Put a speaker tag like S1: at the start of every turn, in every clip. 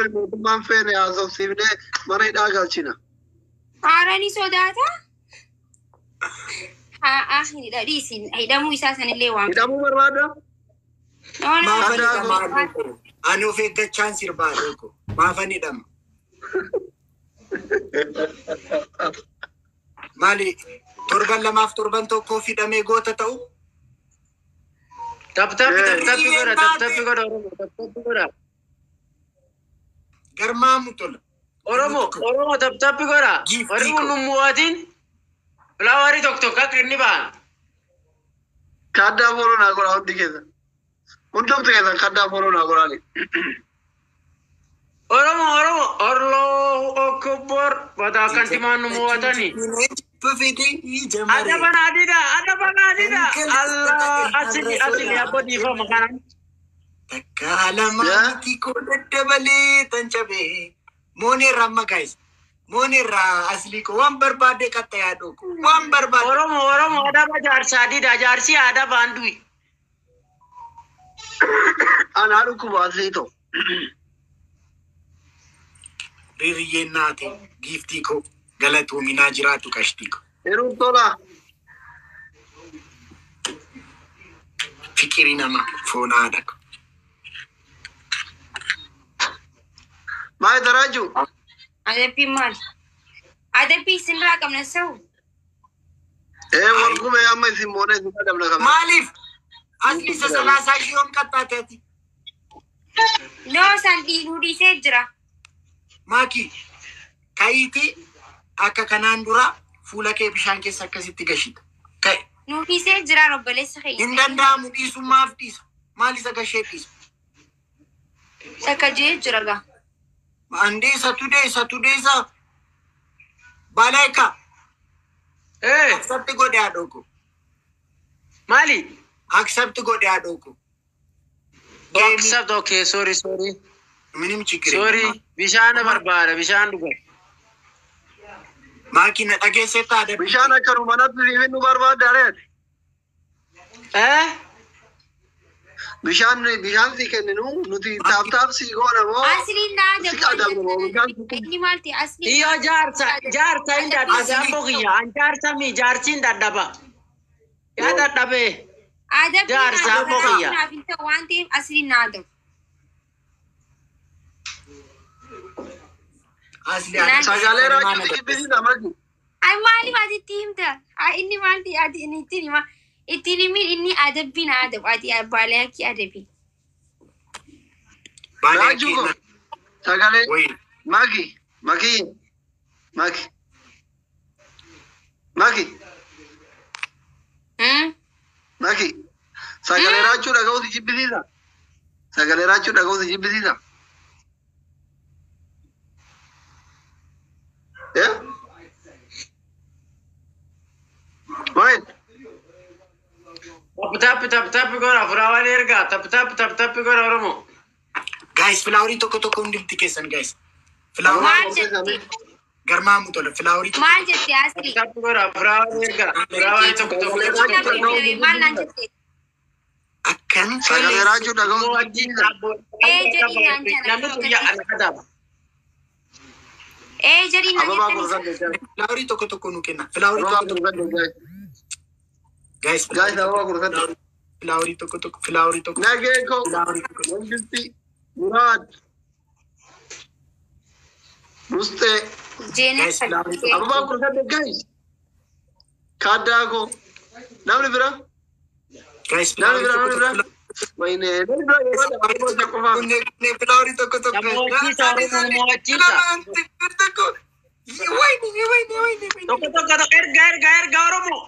S1: Mootummaan feene haasofsiifnee mana hidhaa galchina.
S2: Haara ni sodaata? Haa, dhiisi, hidhamuu isaa sanillee waan.
S1: Hidhamuu barbaada?
S2: No, no.
S3: Maafan hidhama haadhoo? Ani of eeggachaan sirbaa haadhoo. Maafan hidhama? Maali, torban lamaaf torban tokkoof hidhamee goota ta'u?
S4: Tap tap tap tap godha, tap tap godha Oromo, tap tap godha.
S3: Garmaamu tola.
S4: Oromo, Oromo, tap tap godha.
S3: Giiftii
S4: Warri
S3: koo.
S4: kun mo'atiin flowerii tokko tokko akka inni ba'an.
S1: Kaddaa follow naa godhaa hundi keessan. Hundumti keessan kaddaa follow naa godhaani.
S4: Oromo, Oromo, Allahu Akbar. Badaa akkanti maan nu mo'atani. Adaban adida, adaban adida. Allah, asili, asili, abbo dhiifama kanan.
S3: Takka lamaatti koo daddabalee tan cabee. Mooneerra amma guys. Mooneerra aslii koo, waan barbaadde qaxxa yaaduu koo. Waan barbaadde.
S4: Oromo, Oromo, adaba jaarsa adida, jaarsi adabaan du'i.
S1: Anaa dhukkuba asii ta'u.
S3: Ririyyeen naate, giiftii koo, galatoominaa jiraatu qashtii koo.
S1: Yeroo tola.
S3: Fiqirii nama foon haadha koo.
S1: Maal daraaju?
S2: Adabbiin maali? Adabbii isinirraa qabna sa'u.
S1: Ee, wal gubee amma isin moonee isin adabna qabna.
S3: Maaliif? Asli isa 30,000 yoom qaxxaate ati?
S2: No, san dhiinuu dhiisee jira.
S3: Maaki, ka'iitii akka kanaan dura fuula kee bishaan keessa akkasitti gashita. Ka'i.
S2: Nuu dhiisee jira, obboleessa keenya.
S3: Hin danda'amu, dhiisu maaf dhiisa? Maal isa gashee dhiisu?
S2: Takka jee jira gaa.
S3: Andee isatu dee isatu dee isa balaayika.
S4: Eh,
S3: Accept godhe haadhoo koo.
S4: Maali?
S3: Accept godhe haadhoo koo.
S4: Accept, okay, sorry, sorry.
S3: ምንም ችግር
S4: Sorry, bishaan barbaada, bishaan dhuga.
S3: Maaki, na dhageesseetta adabbii?
S1: Bishaan akka nu manatti siif nu barbaadda reeti.
S4: Eh?
S1: Bishaan si kenninu nuti tap tap si goona moo?
S2: Asliin naa
S1: Si adabna moo bishaan si kennu?
S2: Inni maal ta'e asliin?
S4: Iyo jaarsa, jaarsa hin dadhabe, abbo kiyya. An jaarsa mi, jaarsi hin dadhaba. Yaa dadhabe.
S2: Adabbiin
S4: Jaarsa abbo kiyya.
S2: naaf hin ta'u waan ta'eef asliin naa adabu.
S3: Asli.
S1: Sagalee raajuu si jibbisiisa maki.
S2: Ay, maaliif ati itti himta? Ay, inni maal ta'e ati inni ittiin hima? Ittiin himin, inni adabbii naa adabu, ati baalee akki adabi.
S1: Raajuu ko sagalee maki, maki, maki, maki, maki, sagalee raajuu dhaga'uu si jibbisiisa. Sagalee raajuu dhaga'uu si jibbisiisa. Eh? Wait.
S4: Tap tap tap tap godha, flowerii ergaa. Tap tap tap tap godha Oromo.
S3: Guys, flowerii tokko tokko hundumti keessan, guys. Flowerii.
S2: Maal jette?
S3: Garmaamu tola, flowerii tokko.
S2: Maal jette
S4: Tap
S2: asli?
S4: Tap godha, flowerii ergaa. Flowerii tokko tokko.
S2: Maal naan jette?
S3: Akkan
S1: Sagalee raajuu dhaga'uu si jibbisiisa.
S2: Ee jedhii naan jana.
S4: Namni guyyaa ana kataaba.
S2: Ee jedhii naan
S1: Ababaa
S2: jettani.
S1: 18.
S3: Flowerii tokko tokko nu kenna. Flowerii
S1: Ababaa
S3: tokko tokko.
S1: 18, guys.
S3: Guys,
S1: Guys, ababaa 18.
S3: Flowerii tokko tokko, flowerii tokko.
S1: Nagee ko.
S3: Flowerii tokko.
S1: Mangisti. Muraad. Mustee.
S2: Jeenee.
S3: Guys, flowerii.
S1: Ababaa 18, guys. Kaaddaa koo. Namni bira.
S3: Guys,
S1: Namni
S3: flowerii
S1: bira,
S3: tokko
S1: namni bira.
S3: tokko.
S1: Wayne, namni bira yeroo ababaa isa qofaaf.
S3: Flowerii tokko tokko.
S4: Namoochiisa Oromoo, namoochiisa.
S3: Tokko. Wayne, wayne, wayne.
S4: Tokko tokko tokko erga, erga, erga Oromoo.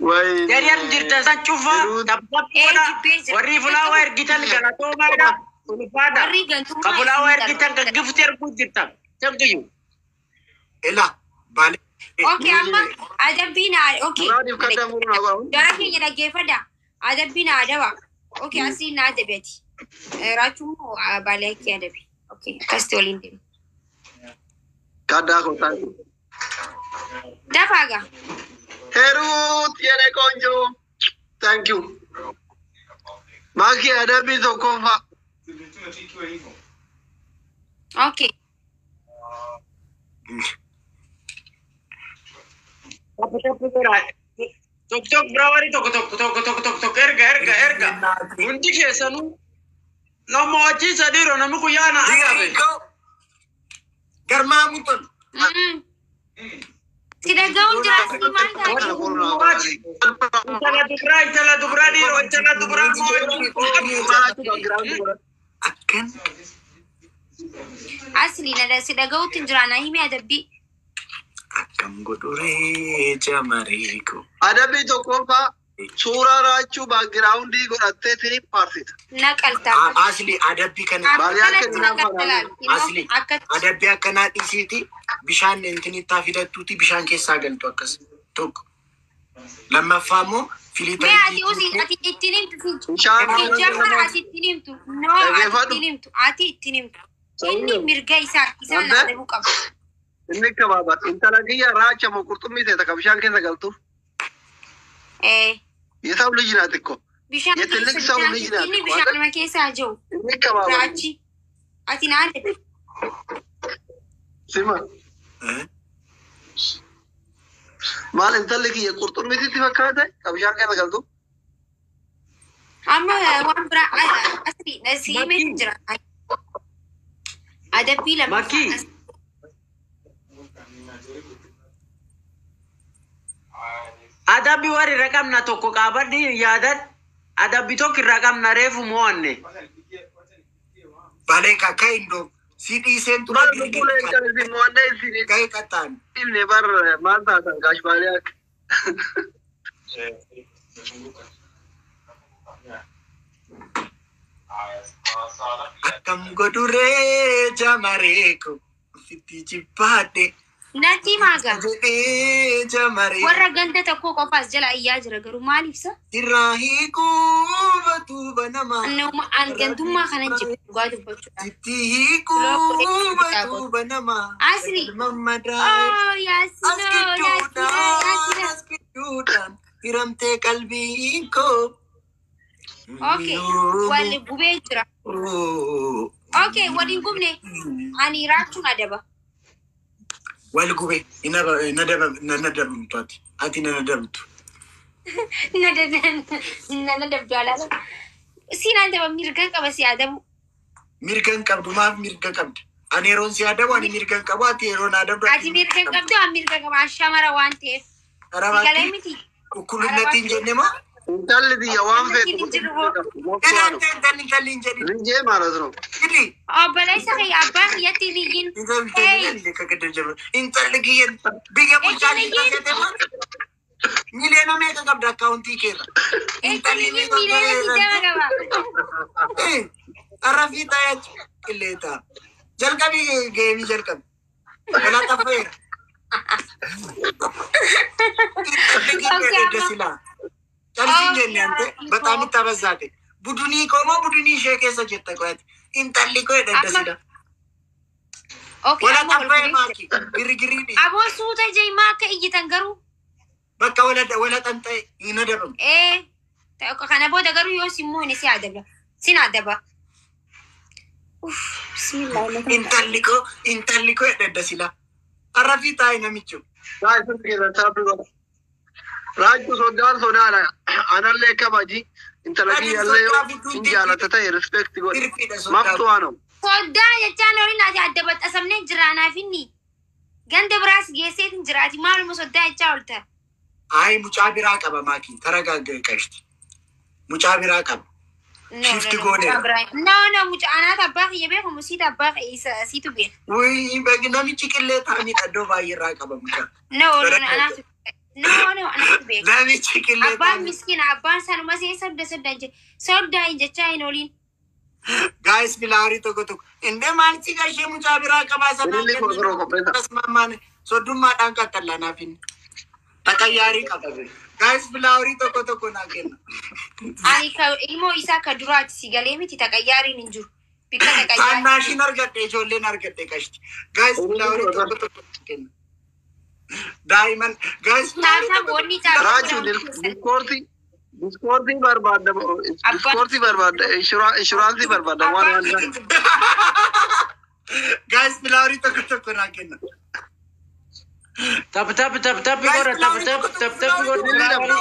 S1: Wayne.
S4: Jariyaan jirtan san cufa tap tap godha. Warri flower ergitan galatoomaadha. Ulfaadha.
S2: Warri gantummaa
S4: Ka flower ergitan, ka gifti erguu jirtan. Thank you.
S3: Ela, baale.
S2: Okay, amma adabbii naa okay.
S1: Muraadiif kaddaa fuudhu naa godha.
S2: Gara keenya dhaggeeffadha. Adabbii naa adaba. Okay, asii naa adabeeti. Raachuu immoo baalee akki adabi. Okay, akkasitti waliin deemu.
S1: Kaddaa koo taa'e.
S2: Dafaa gaa.
S1: Heruut የኔ ቆንጆ, thank you. Maaki, adabbii tokkoffaa.
S2: Okay.
S4: Tokko tokko biraawarii tokko tokko tokko tokko tokko tokko erga erga erga. Hundi keessanuu nama achiisa dhiiroo namni guyyaa na agabe.
S3: Garmaamu tolu.
S2: Si dhaga'uun jira asii maal taate?
S4: Intala dubraa intala dubraa dhiiroo intala dubraa moo
S3: Akkan
S2: Asli si dhaga'uutti hin jira naa himi adabbii.
S3: Akkam godhuree jamaree ko.
S1: Adabbii tokkoffaa suuraa raachuu backgroundii godhattee tiri faarsita.
S2: Naqalta.
S3: Asli adabbii kana
S1: Baay'ee akka
S2: Akkanatti naqalta laal.
S3: Asli
S2: Akkatti.
S3: Adabbii akkanaa dhiisiiti bishaan intinittaa fidattuuti bishaan keessaa galtu akkas tokko. Lammaffaa immoo
S2: Mee ati usi ati ittiin himtu
S1: Bishaan
S2: Jafar ati ittiin himtu. No ati
S1: Dhaggeeffadhu.
S2: ittiin himtu. Ati ittiin himtu. Inni mirga isaa isaan
S1: Wanta?
S2: adabuu qaba.
S1: Inni gabaabaa intala kiyya raacha moo qurxummii ta'e takka bishaan keessa galtu.
S2: Eh.
S1: የሰው ልጅ ናት እኮ
S2: Bishaan
S1: የትልቅ
S2: keessa
S1: ሰው
S2: bishaan
S1: ልጅ ናት
S2: inni
S1: እኮ
S2: bishaan
S1: አይደል?
S2: nama keessaa jiru.
S1: Inni gabaabaa
S2: Raachi. Ati na adabe.
S1: ስማ maal intalli kiyya qurxummii sitti fakkaate ka bishaan keessa galtu?
S2: Amma waan biraa asli si himee jira. Adabbii
S4: Makii.
S2: lammaffaa.
S4: Adabbi warri irra qabna tokko qaabadhi yaadan adabbi tokko irra qabna reefu mo'anne.
S3: Balee kakka indoo si dhiiseen ture
S1: Maal lubbuu leencan isin mo'annee isin
S3: ga'ee qaxxaan.
S1: himne bar maal taatan gaash baalee akka.
S3: Akkam godhuree jamaree ko ofitti jibbaadhe
S2: Natti maaga.
S3: jedhee jamaree
S2: Warra ganda tokko qofaas jala iyyaa jira garuu maaliif isa?
S3: sirraa hiikuu batuuba namaa.
S2: Annuma an gantummaa kanan jibbu dhugaa dubbachuudhaaf.
S3: Sitti hiikuu batuuba namaa.
S2: Asli.
S3: Mammadaa.
S2: Oh
S3: As
S2: yaasinoo yaasinoo
S3: gidduudhaan
S2: yaasinoo.
S3: as gidduudhaan hiramtee qalbiin koo.
S2: Okay wal gubee jira. Okay wal hin gubne ani raachuun adaba.
S3: Wal gube hin adabamtu ati ati nan adabamtu.
S2: Nan adabdu alaala. Siin adaba mirga qaba si adabu.
S3: Mirga hin qabdu maaf mirga qabda? Ani yeroon si adabu ani mirga hin qabu ati yeroon adabdu
S2: Ati mirga hin qabdu an mirga qaba an shamara waan ta'eef. Si galee miti.
S3: Qulqullinatti hin jenne moo?
S1: Intalli tiyya waan feetu
S3: Intalli intalli intalli hin jedhin.
S1: ልጄ ማለት ነው።
S3: Hidhi.
S2: Obboleessa kiyya abbaa kiyyatti liyyin.
S3: Intalli kakadda jiru. Intalli kiyya biyya bulchaa jirta moo? Miliyoona meeqa qabda akkaawuntii keerra?
S2: Eessa liyyin miliyoona 20 qaba.
S3: Arrafii taa'ee qilleeta. Jalqabii geemii jalqabi. Walaa xaffeera. Intalli kiyya edda silaa. Calsiin jenne ante በጣም itti Budunii koo moo budunii ishee keessa jirta qo'ate. Intalli koo edda sila.
S2: Okay
S3: Wala
S2: amma wal
S3: xaffee
S2: gubee jira.
S3: maaki. Girgirrii
S2: Aboo suuta jee maa akka iyyitan garuu.
S3: bakka wala wala xanxa'e hin adabamu.
S2: Ee kana booda garuu yoo simmoo si adaba. Sin adaba. Uff bismillah.
S3: Intalli koo intalli koo edda sila. Arrafii taa'e namicho.
S1: Raachuu soddaan sodaadha. Anallee kabaji. Intala kiyyallee yoo hin jaalatta ta'e respect godhi.
S3: Tirfiidha soddaa.
S1: Maftu waanoo.
S2: Soddaa jechaan oliin ati adda baxxasamnee jiraanaaf inni. Ganda biraas geesseetin jiraati maaluma soddaa jechaa oolta.
S3: Ayi mucaa biraa qaba maaki. Taragaagga qashti. Mucaa biraa qaba.
S2: No,
S3: Shift
S2: no, no,
S3: gooneera.
S2: mucaa biraa. No, no, mucaa anaatu abbaa kiyya beekamu siitu abbaa kiyya siitu beeka.
S3: Wuyi namichi qillee ta'anii iddoo baay'ee irraa qaba mucaa.
S2: No, no, no, anaatu no, no, anaatu beeka.
S3: Namichi qillee
S2: Abbaan
S3: ta'anii.
S2: miskiina abbaan sanuma see sodda sodda je soddaa hin jechaa hin ooliin.
S3: Gaayis filaarii tokko tokko. Indee maal si gashee mucaa biraa qabaa sanaan
S1: Bililli korkoroo qopheessa.
S3: Tasmammaan soddummaadhaan qaxxallaa naaf inni. Taqayyaarii qaba. Gaayis filaarii tokko tokko naa kenna.
S2: Ani ka ilmoo isaa ka duraati si galee miti taqayyaariin hin jiru. Bikka taqayyaariin.
S3: Taannaashiin argadhe ijoolleen argadhe qashti. Gaayis filaarii tokko tokko naa kenna. Daa'iman gaayis filaarii
S2: Taataa
S3: tokko
S2: wanni caalaa.
S1: Raachuu diskoorti Diskoortii barbaadda. Diskoortii barbaadda. Inshuraansii barbaadda. Waan waan.
S3: Guys, flowerii tokko tokko naa kenna.
S4: Tap tap tap tap godha, tap tap tap tap godha.